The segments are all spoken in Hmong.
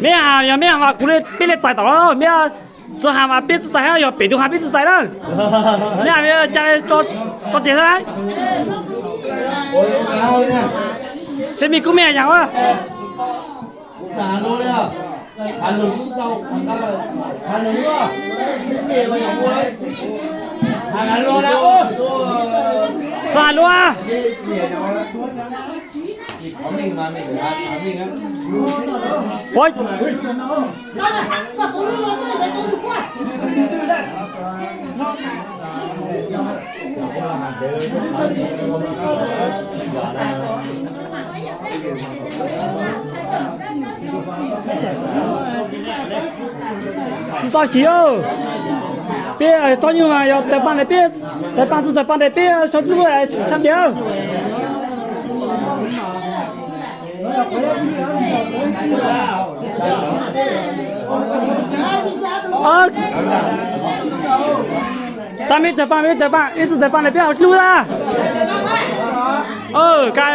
Meb has yog meb has mas kuv peb li txais tom los meb, txawm has mas peb txawj txais hab, yog pem tus has peb txawj txais na. Meb has cas tso tseg xwb lauj. Seb mej kub mej has yam ua. Txhob has lus. Ua, tsis tau siv. Peb txhob nyuj mas yog tawg paaj ntawd peb, tawg paaj tsi tawg paaj ntawd peb sau dlub sab ntiag. Tag meb tawg paaj, meb tawg paaj, ib tsi tawg paaj ntawd peb hau dlub na. Ka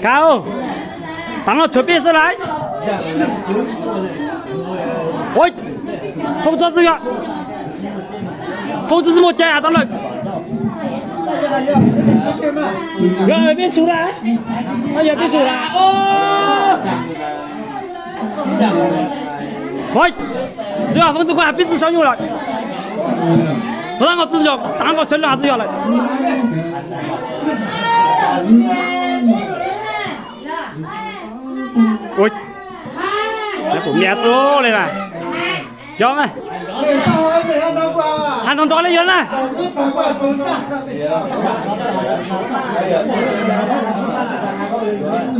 Ka, taam no tshuav peb xwb lauj. Foob txhob txwj yog, Foob txhob txwj muaj cai has tau lawm. Yog peb su na, yog peb su na. Txwj yog Foob txwj kuj has peb txwj sau nyuj lawm. Puas tab nkaus txwj yog, taam nkaus tshuav lawm has txwj yog lawm. Kuv miab xwb li na. Yog mas, has nrov nrov li yog na.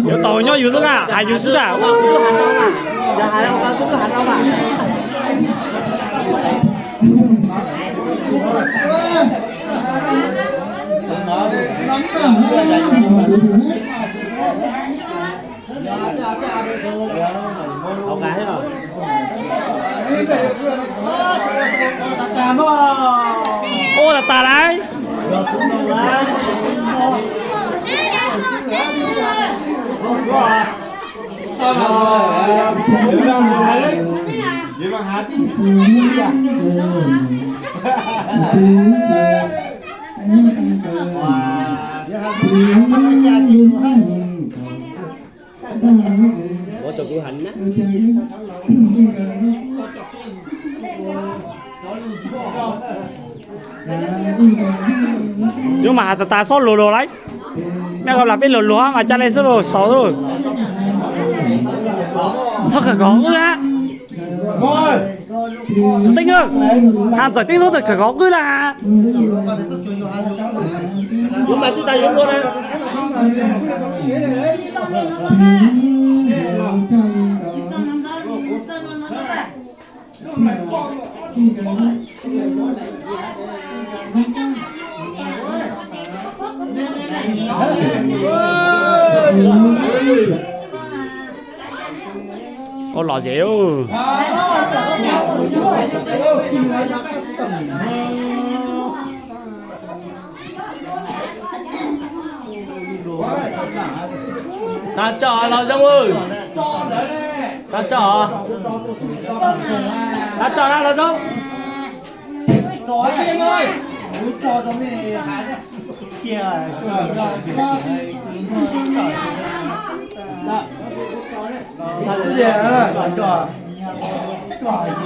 Yuav tau nyob yus xwb na, hais yus xwb na. Ua tas tas lauj. Ua tau kuv heev na. Yuav mas has tas tas xob luag luag lauj. Mej ko las peb luag luag mas ca le xwb lauj, xaus xwb lauj. Txhob kawg khov wb hab. Teeb, has Ntxawm Teeb txhob kawg khov wb na. Kuv mas tsis tas yuav ua na. Ua lom zem. Tag tso los zoo. Tag tso. Tag tso na los zoo.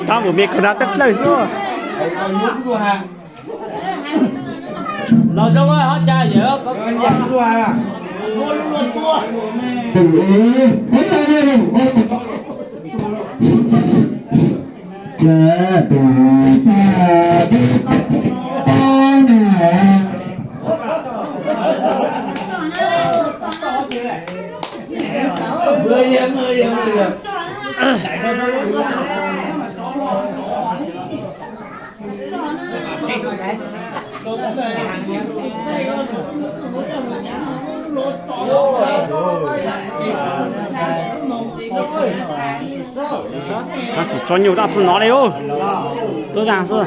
Tab mus me kawg na peb dlawg xwb. Los zoo ho cas yawm. Tab sis tso nyuj dab tsi no li ub. Tub zaj xwb.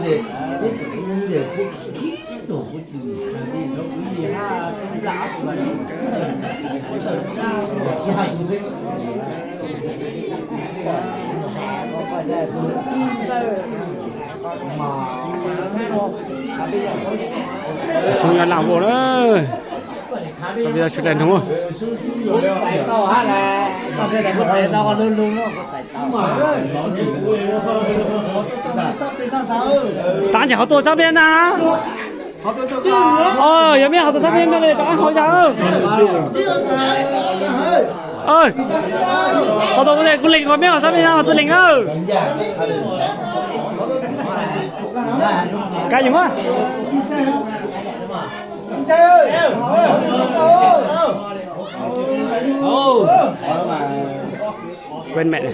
Thoob nyob naj voj na. Tau sawv daws nug. Tav ncaim qhov tuaj sab peb na. Yog mej qhov tuaj sab peb na, rov qab hauv yas. Qhov tuaj kuv lees, kuv lees qhov mej qhov sab peb na mas txwj lees na. Kav yus a. Quên mẹ này.